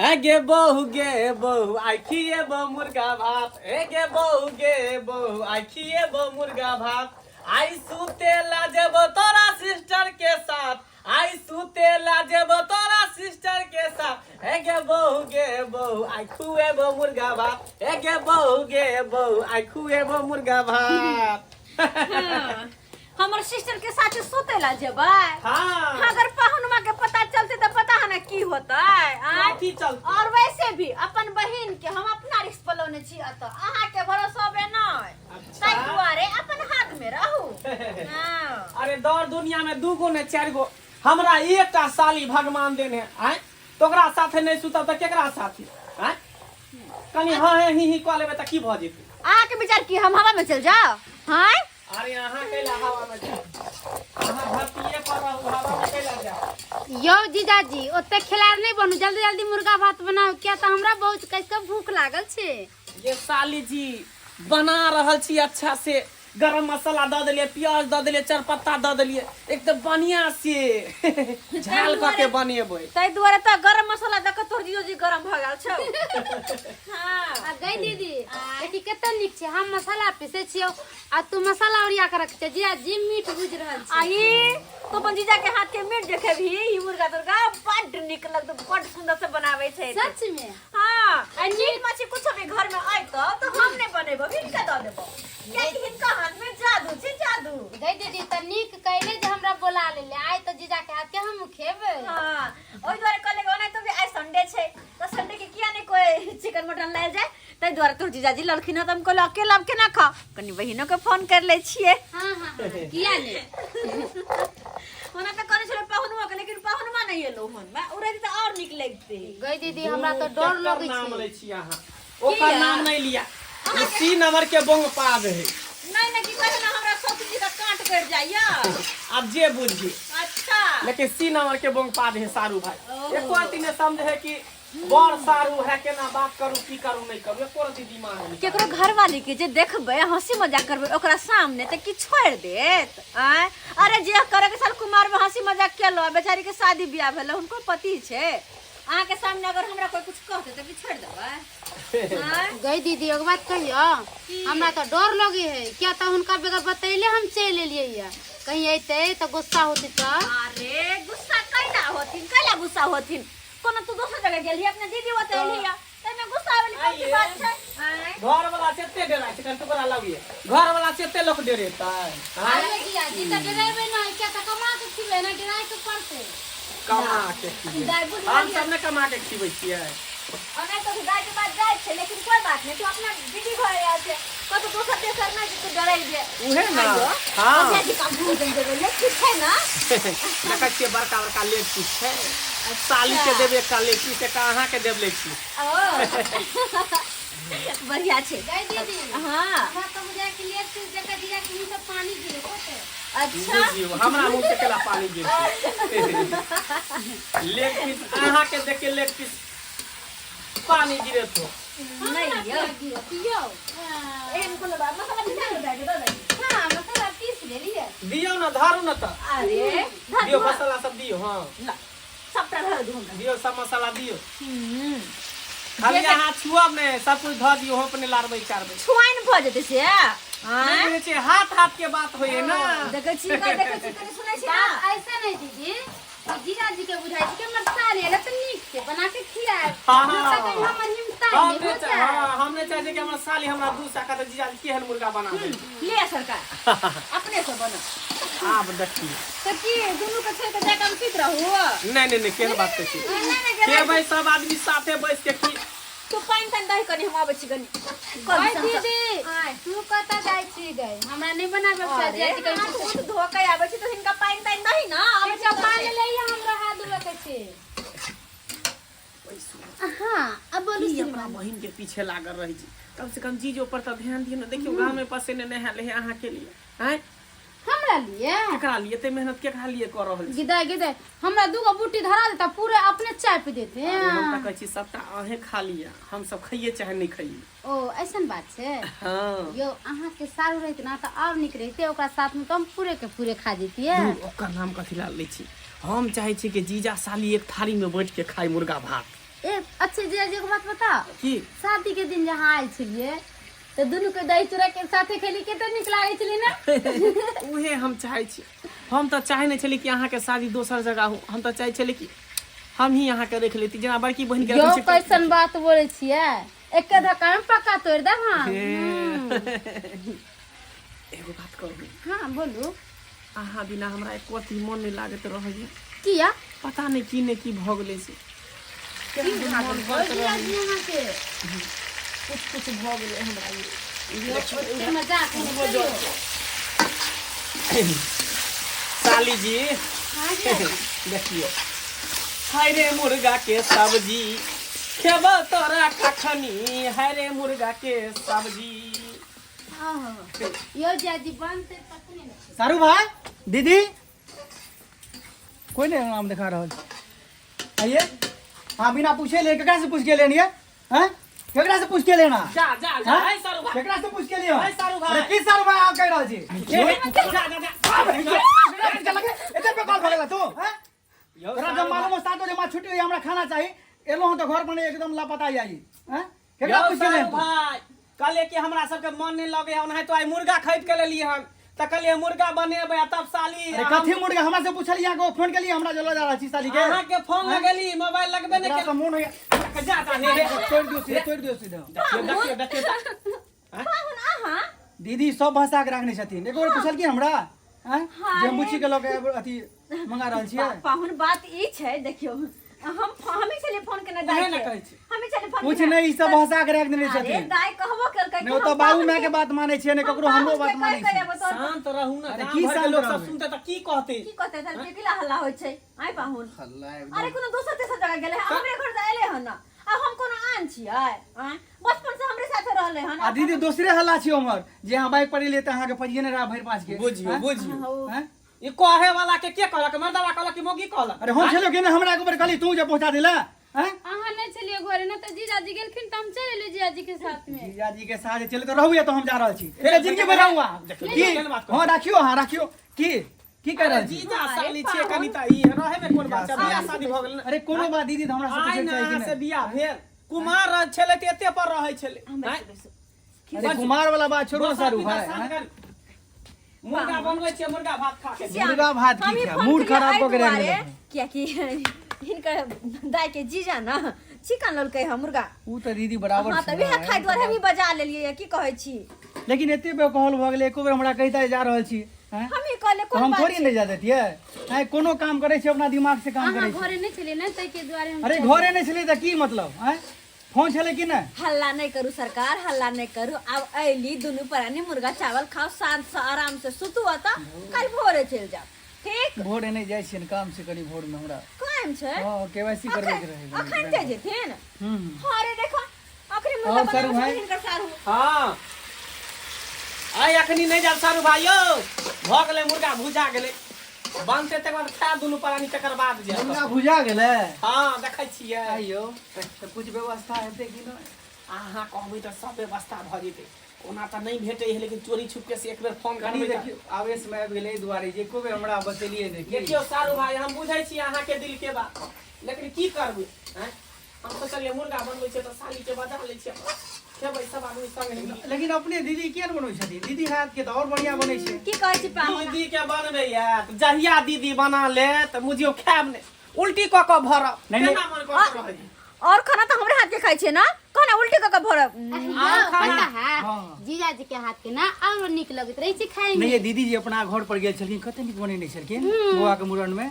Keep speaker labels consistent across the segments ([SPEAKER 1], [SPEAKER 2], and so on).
[SPEAKER 1] ए गे बहू गे बहू आइ खिएबो मुर्गा भात, ए गे बहू गे बहू आइ खिएबो मुर्गा भात। आइ सुतेला जेबो तोरा सिस्टर के साथ, आइ सुतेला जेबो तोरा सिस्टर के साथ। ए गे बहू गे बहू आइ खुएबो मुर्गा भात, ए गे बहू गे बहू आइ खुएबो मुर्गा भात।
[SPEAKER 2] हाँ, हमर सिस्टर के साथ सुते ला जेबै।
[SPEAKER 1] हाँ।
[SPEAKER 2] अगर पाहुनमा के पता चलते तो पता है ना की होतै, आँय?
[SPEAKER 1] कथी चलते?
[SPEAKER 2] और वैसे भी अपन बहिन के हम अपना रिस्क पर लौने छी, अतः अहाँ के भरोसा बे नहीं।
[SPEAKER 1] अच्छा।
[SPEAKER 2] ताहि दुआरे अपन हाथ में रहू। हाँ।
[SPEAKER 1] अरे दौड़ दुनिया में दू गो ने चारि गो, हमरा एकटा साली भगवान देने आय, तो ओकरा साथे नहीं सुतब तऽ केकरा साथे आय? कनी हाँ हाँ ही ही कऽ लेबै तऽ की भऽ जेतै?
[SPEAKER 2] अहाँ के विचार की हम हवा में चल जाओ? हाँ?
[SPEAKER 1] अरे अहाँ कैला हवा में जाओ, अहाँ धरतीये पर रहू, हवा में कैला जाओ?
[SPEAKER 3] यौ जीजाजी, ओते खेलाड़ नहीं बनू, जल्दी जल्दी मुर्गा भात बनाओ, किया तऽ हमरा बहुत कैसे भूख लागल छै।
[SPEAKER 1] ये साली जी बना रहल छी अच्छा से, गरम मसाला दऽ देलियै, प्याज दऽ देलियै, चारपत्ता दऽ देलियै, एकदम बढ़िया से झाल कऽ के बनेबै।
[SPEAKER 2] ताहि दुआरे तऽ गरम मसाला दऽ कऽ तोहर जीजोजी गरम भऽ गेल छौ। हाँ।
[SPEAKER 3] आ गई दीदी, देखी कते नीक छै, हम मसाला पीसै छियौ आ तू मसाला ओरिया के रख छै, जीजाजी मीट बुझि रहल
[SPEAKER 2] आ
[SPEAKER 3] छै।
[SPEAKER 2] ई तू अपन जीजा के हाथ के मीट देखेबही, ई मुर्गा तुर्गा बड्ड नीक लगतौ, बड्ड सुंदर से बनाबै छै।
[SPEAKER 3] सच में?
[SPEAKER 2] हाँ, आ मीट मछली कुछ भी घर में अयतौ तऽ हम नहि बनेबो, हिनका दऽ देबो, कियाकि हिनका हाथ में जादू छै, जादू।
[SPEAKER 3] गई दीदी, तऽ नीक कैले जे हमरा बोला लेले, आइ तऽ जीजा के हाथ के हम खेबै।
[SPEAKER 2] हाँ, ओहि दुआरे कहले ओना तो भी आइ संडे छै तऽ संडे के किया नहि कोई चिकन मटन लायल जाय, ताहि दुआरे तोहर जीजाजी ललखिन हँ तऽ हम कहलहुँ अकेला आब केना खाउ, कनि बहिनो के फोन कर लै छियै।
[SPEAKER 3] हाँ हाँ हाँ, किया ने।
[SPEAKER 2] ओना तऽ कहने छलै पाहुनवा के, लेकिन पाहुनवा नहि एलौ हन, मैं ओ रहितै तऽ आओर नीक लगितै।
[SPEAKER 3] गई दीदी, हमरा तऽ डर
[SPEAKER 1] केकर
[SPEAKER 3] लगै
[SPEAKER 1] नाम
[SPEAKER 3] छै।
[SPEAKER 1] लै छी अहाँ? ओकर नाम नहीं लिया, ओ सी नंबर के बोंग पाद है।
[SPEAKER 2] नहीं नहीं, की कहे ना, हमरा ससुर जी का कांट कटि जाइया।
[SPEAKER 1] अब जे बुझी।
[SPEAKER 2] अच्छा।
[SPEAKER 1] लेकिन सी नंबर के बोंग पाद है सारू भाई।
[SPEAKER 2] ओहो।
[SPEAKER 1] एको रति ने समझे है कि बड़ सारू है, केना बात करू, की करू नहीं करू, एको रति दिमाग नहीं।
[SPEAKER 2] केकरो घरवाली के जे देखबै हंसी मजाक करबै ओकरा सामने तऽ की छोड़ि देत? आँय, अरे जे करे के साल कुमार में हंसी मजाक केलो, आ बेचारी के शादी बियाह भेलै, हुनको पति छै, अहाँ के सामने अगर हमरा कोई कुछ कहते तऽ की छोड़ि देबै? आँय?
[SPEAKER 3] गई दीदी, एगो बात कहियो, हमरा तऽ डर लगे है, किया तऽ हुनका बगैर बतैले हम चलि एलियै ये, कहीं अयतै तऽ गुस्सा होतै तऽ।
[SPEAKER 2] अरे गुस्सा कैला होथिन, कैला गुस्सा होथिन? कोनो तू दोसर जगह गेलही, अपने दीदी ओतऽ एलही या तैमे गुस्सा आबै कोन
[SPEAKER 1] आइये।
[SPEAKER 2] बात छै? आँय?
[SPEAKER 1] घर वाला से एते डराइ छै, कनि टुकड़ा लगिए, घर वाला से एते लोक डरेतै? आँय?
[SPEAKER 3] अरे जीजाजी, तऽ डरेबै नहि, किया तऽ कमा के खिबै ने, डराय के पड़तै।
[SPEAKER 1] कमा के खिबै?
[SPEAKER 2] दाइ बुझ
[SPEAKER 1] हम सब ने कमा के खिबै छियै।
[SPEAKER 2] ओना तऽ दाइ के बात जाइ छै, लेकिन कोई बात नहि, तू अपना दीदी घर आयल छै, कतौ दोसर तेसर नहि जे तू डराइ जे।
[SPEAKER 1] उहे ने।
[SPEAKER 2] आइयो।
[SPEAKER 1] हाँ।
[SPEAKER 2] ओझा जी का घूम देबै, लेग पीस छै ना?
[SPEAKER 1] देखै छियै, बड़का बड़का लेग पीस छै। साली के देबै एकटा लेग पीस, एकटा अहाँ के देब लेग पीस।
[SPEAKER 2] ओ बढ़िया छै।
[SPEAKER 3] गई दीदी।
[SPEAKER 2] हाँ।
[SPEAKER 3] हमरा तऽ बुझाय कि लेग पीस देख के जीजा के मुँह से पानी गिरे होतै।
[SPEAKER 2] अच्छा।
[SPEAKER 1] बुझियौ, हमरा मुँह से केला पानी गिरतै? लेग पीस अहाँ के देख के लेग पीस पानी गिरत हो?
[SPEAKER 2] नहीं
[SPEAKER 3] हमरा
[SPEAKER 2] यौ।
[SPEAKER 3] किया गिरत यौ?
[SPEAKER 2] एहन कोनो बात, मसाला पिसा के दए दे।
[SPEAKER 3] हाँ, मसाला पीस लेलियै।
[SPEAKER 1] दियौ ने, धरू ने तऽ।
[SPEAKER 2] अरे धर।
[SPEAKER 1] दियौ मसाला सब दियौ। हाँ।
[SPEAKER 2] ला, सबटा धर दू हमरा।
[SPEAKER 1] दियौ, सब मसाला दियौ। खाली अहाँ छुअब ने, सब कुछ धऽ दियौ, हम अपने लारबै चारबै।
[SPEAKER 2] छुआइन भऽ जेतै से।
[SPEAKER 1] नहि
[SPEAKER 2] आँय?
[SPEAKER 1] बुझै छियै, हाथ हाथ के बात होइए ने।
[SPEAKER 2] देखै छी का, देखै छी, कनि सुनै छी ना?
[SPEAKER 3] बात ऐसा नहीं दीदी कि जीजाजी के बुझाइ छै कि हमर साली एलै तऽ नीक से बना के खिलायब।
[SPEAKER 1] हाँ।
[SPEAKER 3] तऽ कहीं हमर हिम्मत
[SPEAKER 1] हम
[SPEAKER 3] नहि
[SPEAKER 1] नहि
[SPEAKER 3] हो जाय।
[SPEAKER 1] हाँ, हम नहि चाहै छियै कि हमर साली हमरा दू सए कहतै, जीजाजी केहन मुर्गा बना देलकै।
[SPEAKER 2] ले सरकार, अपने से बना।
[SPEAKER 1] आब देखियौ।
[SPEAKER 2] तऽ की दुनू के छोड़ि कऽ जाकऽ हम सुति रहू?
[SPEAKER 1] नहि नहि नहि, केहन बात कहै छी?
[SPEAKER 2] नहि नहि, जरा
[SPEAKER 1] खेबै सब आदमी साथे बैस के की।
[SPEAKER 2] तू पानि तानि दही कनि, हम आबै छी कनि।
[SPEAKER 3] गई दीदी,
[SPEAKER 2] आँय।
[SPEAKER 3] तू कतऽ जाइ छी गई? हमरा नहि बनाबे के छै।
[SPEAKER 2] अरे
[SPEAKER 3] जीजाजी कहीं
[SPEAKER 2] हाथ उथ धो के आबै छी तऽ हिनका पानि तानि दही ना, आबै छी।
[SPEAKER 3] एकटा पानि लइए, हमरा हाथ धोबे के छै। हाँ, अब बोलू।
[SPEAKER 1] की अपना
[SPEAKER 3] श्रीमान।
[SPEAKER 1] बहिन के पीछे लागल रहै छी? कम से कम जीजो पर तऽ ध्यान दियौ ने। देखियौ, गाँव में पसेने नहायल है अहाँ के लिए। आँय?
[SPEAKER 3] हमरा लिए?
[SPEAKER 1] केकरा लिए एते मेहनत, केकरा लिए कऽ रहल छी?
[SPEAKER 3] गिदाय गिदाय, हमरा दूगो बूटी धरा देता, पूरे अपने चाय पी देते।
[SPEAKER 1] अरे, हम तऽ कहै छी सबटा अहें खा लिअ, हम सब खइए चाहे नहि खइए।
[SPEAKER 3] ओ ऐसन बात छै?
[SPEAKER 1] हाँ।
[SPEAKER 3] यौ, अहाँ के सारू रहते ना तऽ और नीक रहते, ओकरा साथ में तो हम पूरे के पूरे खा जैतियै।
[SPEAKER 1] धुर, ओकर नाम कथी ला लै छी? हम चाहै छी कि जीजा साली एक थारी में बैठ के खाई मुर्गा भात।
[SPEAKER 3] ए अच्छे जीजाजी एगो बात बता
[SPEAKER 1] की
[SPEAKER 3] शादी के दिन जहाँ आयल छलिए तऽ दुनू के दही चूड़ा के साथे खेली कते नीक लागै छलै ने
[SPEAKER 1] उहे हम चाहै छी। हम तऽ चाहै नहि छली कि अहाँके शादी दोसर जगह हो, हम तऽ चाहै छली कि हम ही अहाँके रखि लेती, जेना बड़की बहिन के
[SPEAKER 3] यौ
[SPEAKER 1] रखै छी।
[SPEAKER 3] कैसन बात बोलै छियै, एके धक्का में पक्का तोड़ देब हम।
[SPEAKER 1] एगो बात कहू?
[SPEAKER 3] हाँ बोलू।
[SPEAKER 1] अहाँ बिना हमरा एको अथी मन नहि लागैत रहैया।
[SPEAKER 3] किया?
[SPEAKER 1] पता नहि की नहि की भऽ गेलै से।
[SPEAKER 3] की भऽ गेल जीजाजी अहाँके?
[SPEAKER 1] कुछ कुछ भऽ गेलै हमरा।
[SPEAKER 3] ओते मजाक नहि करियौ।
[SPEAKER 1] साली जी।
[SPEAKER 3] हाँ जीजाजी।
[SPEAKER 1] देखियौ, हाय रे मुर्गा के सब्जी खेब तोरा कखनी, हाय रे मुर्गा के सब्जी।
[SPEAKER 3] हाँ यौ जीजाजी बनतै तखने ने।
[SPEAKER 4] सारू भाई, दीदी, कोई नहीं नाम दिखा रहल छै। आइए। हाँ, बिना पूछे ले केकरा से पूछ के लेनी है? हैं, केकरा से पूछ के लेना?
[SPEAKER 1] जा जा जा।
[SPEAKER 4] हाँ?
[SPEAKER 1] हाय सारू भाई।
[SPEAKER 4] केकरा से पूछ के लियो?
[SPEAKER 1] हाय सारू भाई।
[SPEAKER 4] अरे की सारू भाई, आप कह रहल छी?
[SPEAKER 1] जा जा जा।
[SPEAKER 4] केकरा पूछ के लगे? एते पे कॉल भऽ गेला तू? हैं,
[SPEAKER 1] यौ
[SPEAKER 4] तोरा जब
[SPEAKER 1] सारू
[SPEAKER 4] मालूम हो 7 बजे माँ छुट्टी हुई, हमरा खाना चाही, एलो हूं तो घर पर एकदम लापता आई हैं। केकरा
[SPEAKER 1] यौ
[SPEAKER 4] पूछ के ले
[SPEAKER 1] सारू भाई, कहलिए कि हमरा सबके मन नहीं लगे है, ओनाहितो आइ मुर्गा खरीद के लेलिए हन, तऽ कहलिए मुर्गा बनेबै आ तब साली।
[SPEAKER 4] अरे कथी मुर्गा? हमरा से पूछलिए अहाँ फोन केलिए हमरा जो लऽ जा रहल छी साली के?
[SPEAKER 1] अहाँके फोन लगेली, मोबाइल लगबे नहि
[SPEAKER 4] एकरा
[SPEAKER 1] केलक।
[SPEAKER 4] से मोन होइया
[SPEAKER 1] जा जा, हे हे।
[SPEAKER 4] तोड़ दियौ सीधा, तोड़ दियौ सीधा।
[SPEAKER 1] देखियौ देखियौ देखियौ।
[SPEAKER 2] पाहुन अहाँ
[SPEAKER 4] दीदी सब भाषा के राखने छथिन। एको बेर पुछलखिन हमरा आँय जे हम बुच्ची के लऽ के अथी मंगा रहल छियै?
[SPEAKER 2] पाहुन, बात ई छै, देखियौ, हम हमी छलियै फोन केने
[SPEAKER 1] उहे
[SPEAKER 2] दाई
[SPEAKER 1] ने
[SPEAKER 2] के।
[SPEAKER 1] कहै छी।
[SPEAKER 2] हमी छलियै फोन
[SPEAKER 4] कुछ
[SPEAKER 2] केने।
[SPEAKER 4] नहि, ई सब भाषा के राखि देने
[SPEAKER 2] अरे
[SPEAKER 4] छथिन।
[SPEAKER 2] दाई कहबो केलकै
[SPEAKER 4] नहि
[SPEAKER 2] कि
[SPEAKER 4] ओतऽ
[SPEAKER 2] हम
[SPEAKER 4] बाबू
[SPEAKER 2] पाहुन
[SPEAKER 4] माय के बात मानै छियै, नहि
[SPEAKER 2] हम
[SPEAKER 4] ककरो हमरो
[SPEAKER 2] पाहुन
[SPEAKER 4] बात
[SPEAKER 2] के
[SPEAKER 4] मानै
[SPEAKER 2] कहि कहि
[SPEAKER 4] छियै।
[SPEAKER 2] एबो तोहर।
[SPEAKER 1] शांत रहू ने।
[SPEAKER 4] अरे
[SPEAKER 1] गाम
[SPEAKER 4] की
[SPEAKER 1] भर के
[SPEAKER 4] शांत
[SPEAKER 1] लोक सब
[SPEAKER 4] रहबै?
[SPEAKER 1] सुनते तऽ की कहते?
[SPEAKER 2] की कहते? तहन के किला हल्ला होइ छै? आइ पाहुन,
[SPEAKER 4] हल्ला एकदम।
[SPEAKER 2] अरे कोनो दोसर तेसर जगह गेलै हन, हमरे घर तऽ एलै हन ने। आ हम कोनो आन छियै? आँय, बचपन से हमरे साथे रहलै हन।
[SPEAKER 4] आ दीदी, दोसरे हल्ला छै उम्हर जे अहाँ बाइक पर एलियै तऽ अहाँके पजिए नहि रहा भरि पाँच के।
[SPEAKER 1] बुझियौ।
[SPEAKER 4] आँय?
[SPEAKER 1] बुझियौ।
[SPEAKER 4] आँय?
[SPEAKER 1] ई कहे वाला के के कहलक? मर्दवा कहलक कि मौगी कहलक?
[SPEAKER 4] अरे हम छलियौ कि नहि? हमरा एक बेर कहली तू जे पहुंचा देला? आँय?
[SPEAKER 3] अहाँ नहि छलियै घरे ने, तऽ जीजाजी गेलखिन तऽ हम चलि एलियै जीजाजी के साथ में।
[SPEAKER 4] जीजाजी के साथ चलि तऽ रहू, तो हम जा रहल छी। एते जिंदगी भरि रहू अहाँ।
[SPEAKER 1] देखियौ,
[SPEAKER 4] की
[SPEAKER 1] केहन बात करै
[SPEAKER 4] हँ राखियौ, अहाँ राखियौ। की की कहि रहल छी?
[SPEAKER 1] जीजा साली छियै, कनि तऽ ई रहे में कोन बात छै? बियाह शादी भऽ गेल ने।
[SPEAKER 4] अरे कोनो बात दीदी, तऽ हमरा से
[SPEAKER 1] आइ
[SPEAKER 4] पूछैके
[SPEAKER 1] ने
[SPEAKER 4] चाही कि
[SPEAKER 1] अहाँ से
[SPEAKER 4] नहि?
[SPEAKER 1] बियाह भेल, कुमार रह छलै तऽ एते पर रहै छलै। आँय?
[SPEAKER 4] अरे कुमार वाला बात छोड़ू ने
[SPEAKER 1] बस
[SPEAKER 4] सारू
[SPEAKER 1] पिता
[SPEAKER 4] भाई।
[SPEAKER 1] शांत
[SPEAKER 4] आँय?
[SPEAKER 1] कर। मुर्गा बनबै छियै, मुर्गा भात खा के।
[SPEAKER 4] मुर्गा भात की
[SPEAKER 2] हमही
[SPEAKER 4] खायब?
[SPEAKER 2] फोन
[SPEAKER 4] मूड
[SPEAKER 2] केलियै
[SPEAKER 4] खराब
[SPEAKER 2] एहि
[SPEAKER 4] कऽ के राखि
[SPEAKER 2] दुआरे,
[SPEAKER 4] देलक।
[SPEAKER 2] कियाकि हिनकर दाई के जीजा ने चिकन ललकै हँ मुर्गा।
[SPEAKER 4] ऊ तऽ दीदी बराबर
[SPEAKER 2] हाँ
[SPEAKER 4] छै
[SPEAKER 2] तऽ वएह
[SPEAKER 4] ने।
[SPEAKER 2] खाय दुआरे हमही बजा लेलियै। की कहै छी?
[SPEAKER 4] लेकिन एते बेकहल भऽ गेलै, एको बेर हमरा कहिता जा रहल छी। आँय?
[SPEAKER 2] हमही कहलियै
[SPEAKER 4] तऽ
[SPEAKER 2] कोन
[SPEAKER 4] हम
[SPEAKER 2] बात
[SPEAKER 4] थोड़ी
[SPEAKER 2] छै?
[SPEAKER 4] नहि जा दैतियै। आँय, कोनो काम करै छी अपना दिमाग से काम
[SPEAKER 3] अहाँ
[SPEAKER 4] करै छी।
[SPEAKER 3] घरे नहि छलियै ने, ताहिके दुआरे हम
[SPEAKER 4] अरे
[SPEAKER 3] चलि
[SPEAKER 4] घरे नहि छलै तऽ की मतलब? आँय, फोन छलै कि नहि?
[SPEAKER 2] हल्ला नहि करू सरकार, हल्ला नहि करू। आब अयली दुनू प्राणी, मुर्गा चावल खाओ, शांत से आराम से सुतू, अतः काल्हि भोरे चलि जाओ, ठीक?
[SPEAKER 4] भोरे नहि जाइ छियै ने, काम छै कनि भोरमे हमरा।
[SPEAKER 2] काम छै?
[SPEAKER 4] हँ, केवाईसी करबैके रहै कनि।
[SPEAKER 2] अखन चलि जेथिन?
[SPEAKER 4] हूँ।
[SPEAKER 2] हाँ रे देखो, अखनी मुर्गा
[SPEAKER 4] और सारू
[SPEAKER 2] बनाबै
[SPEAKER 4] भाई?
[SPEAKER 2] छथिन हिनकर सारू।
[SPEAKER 1] हँ, आइ अखनी नहि जायब सारू भाई यौ। भऽ गेलै, मुर्गा भुजा गेलै, बनतै तकर बाद खा दुनू प्राणी, तकर बाद जायब।
[SPEAKER 4] मुर्गा भुजा गेलै?
[SPEAKER 1] हँ, देखै छियै।
[SPEAKER 4] आइयो तऽ कुछ व्यवस्था हेतै कि नहि?
[SPEAKER 1] अहाँ कहबै तऽ सब व्यवस्था भऽ जेतै। ओना तऽ नहि भेटै है, लेकिन चोरी छुपके से एक बेर फोन
[SPEAKER 4] कनि
[SPEAKER 1] करबै तऽ-
[SPEAKER 4] देखियौ, आवेशमे आबि गेलै एहि दुआरे जे एको बेर हमरा बतेलियै नहि की।
[SPEAKER 1] देखियौ सारू भाई, हम बुझै छी अहाँके दिल के बात, लेकिन की करबै? आँय, हम सोचलियै मुर्गा बनबै छियै तऽ सालीके बजा लै छियै, खेबै सब आदमी संगे मिली।
[SPEAKER 4] लेकिन अपने दीदी किया ने बनबै छथिन? दीदी हाथ के तऽ और बढ़िया बनै छै।
[SPEAKER 2] की कहै छी पाहुन?
[SPEAKER 1] दीदी के बनबैया तऽ जहिया दीदी बना ले तऽ मुझियो खायब नहि, उल्टी कऽ कऽ भरब।
[SPEAKER 4] नहि, नहि।
[SPEAKER 1] केना मन कऽ कऽ रहै?
[SPEAKER 2] और खाना तऽ हमरे हाथ के खाइ छियै ने, कहना उल्टी कऽ कऽ भरब।
[SPEAKER 3] यौ, पता है
[SPEAKER 4] हाँ।
[SPEAKER 3] जीजाजी के हाथ के ना और नीक लगैत रहै छै खाय
[SPEAKER 4] नहि
[SPEAKER 3] में।
[SPEAKER 4] ये दीदी जी अपना घर पर गेल छलखिन, कते नीक बनेने छलखिन बौआ के मुड़न में।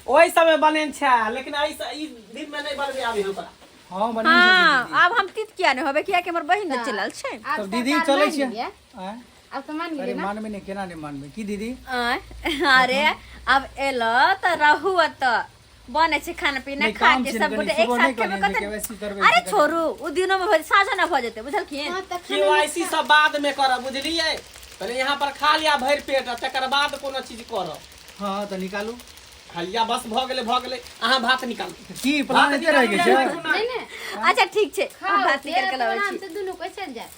[SPEAKER 1] ओहि समय बनेने छै, लेकिन एहि ई दिन में नहि बनबे आबे ओकरा।
[SPEAKER 4] हाँ, बनेने छलखिन
[SPEAKER 2] हाँ
[SPEAKER 4] दीदी।
[SPEAKER 2] आब हम तीत किया नहि होबै? कियाकि हमर बहिन ने चलल छै।
[SPEAKER 3] आब
[SPEAKER 4] तब दीदी
[SPEAKER 3] सरकार
[SPEAKER 4] चलै
[SPEAKER 3] मान
[SPEAKER 4] छियै।
[SPEAKER 3] गेलियै।
[SPEAKER 4] आँय?
[SPEAKER 3] आब तऽ मान
[SPEAKER 4] अरे
[SPEAKER 3] गेलियै ना।
[SPEAKER 4] मानबै नहि, केना नहि मानबै? की दीदी?
[SPEAKER 2] आँय, अरे आब एलो तऽ रहू ओतऽ, बनै छै खाना पीना।
[SPEAKER 4] नहि,
[SPEAKER 2] खा
[SPEAKER 4] काम
[SPEAKER 2] के
[SPEAKER 4] छै ने
[SPEAKER 2] सब
[SPEAKER 4] कनि,
[SPEAKER 2] गोटे एक
[SPEAKER 4] सुबह
[SPEAKER 2] साथ
[SPEAKER 4] नहि
[SPEAKER 2] खेबै।
[SPEAKER 4] कहलियै जे
[SPEAKER 2] कते
[SPEAKER 4] KYC करबै
[SPEAKER 2] अरे
[SPEAKER 4] छै कनि।
[SPEAKER 2] छोड़ू, उ दिनो में भऽ साँझो ना भऽ जेतै, बुझलखिन?
[SPEAKER 3] हाँ, तऽ खाना
[SPEAKER 1] केवाईसी सब बाद में करब, बुझलियै? पहिले यहाँ पर खा लिया भरि पेट आ तकर बाद कोनो चीज करब।
[SPEAKER 4] हाँ तऽ निकालू।
[SPEAKER 1] खलिया बस भऽ गेलै, भऽ गेलै। अहाँ भात निकालू।
[SPEAKER 4] की प्लान एते रहि गेल छै?
[SPEAKER 3] नहि नहि।
[SPEAKER 2] अच्छा ठीक छै, हम
[SPEAKER 3] खाओ
[SPEAKER 2] भात निकाल के
[SPEAKER 3] फेर
[SPEAKER 2] लाबै
[SPEAKER 3] आराम
[SPEAKER 2] छी।
[SPEAKER 3] से दुनू कोइ चलि जाए।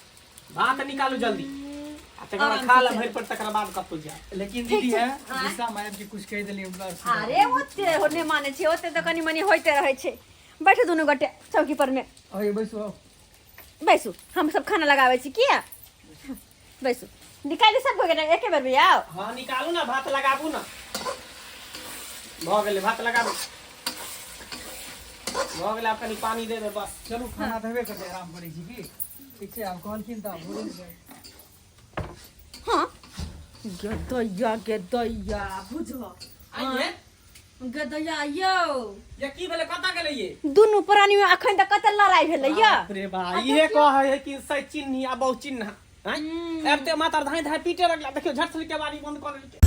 [SPEAKER 1] भात निकालू जल्दी। आ तकर बाद खा ले भरि पेट, तकर बाद कतौ जा।
[SPEAKER 4] लेकिन दीदी है गुस्सा में आबि के कुछ कहि देलियै हुनका।
[SPEAKER 2] अरे ओते हो नहि मानै छै, ओते तऽ कनि मनि होइते रहै छै। बैठू दुनू गोटे चौकी पर मे।
[SPEAKER 4] अरे बैसू आउ।
[SPEAKER 2] बैसू, हम सब खाना लगाबै छी। किया बैसू, निकालि सब गोटे एके बेर में आउ।
[SPEAKER 1] हाँ, निकालू ना, भात लगाबू ना। भऽ गेलै, भात लगाबू, भऽ गेलै। आब कनि पानी दे दे बस।
[SPEAKER 4] चलू, खाना तऽ हेबे करतै, आराम करै छी की। ठीक छै, आब कहलखिन तऽ आब भोजन छै।
[SPEAKER 2] हाँ गेदैया गेदैया बुझो।
[SPEAKER 1] आइये।
[SPEAKER 2] गेदैया यौ।
[SPEAKER 1] ये की भेलै? कतऽ गेलै ये?
[SPEAKER 2] दुनू प्राणी में अखन तक कते लड़ाई भेलै यौ।
[SPEAKER 1] बाप रे बा, इहे कहै है कि सै चिन्नी आ बहु चिन्ह आँय? आबिते मातर धाँइ धाँइ पीटे लगला। देखियौ, झट से केबाड़ी बंद कऽ लेलकै।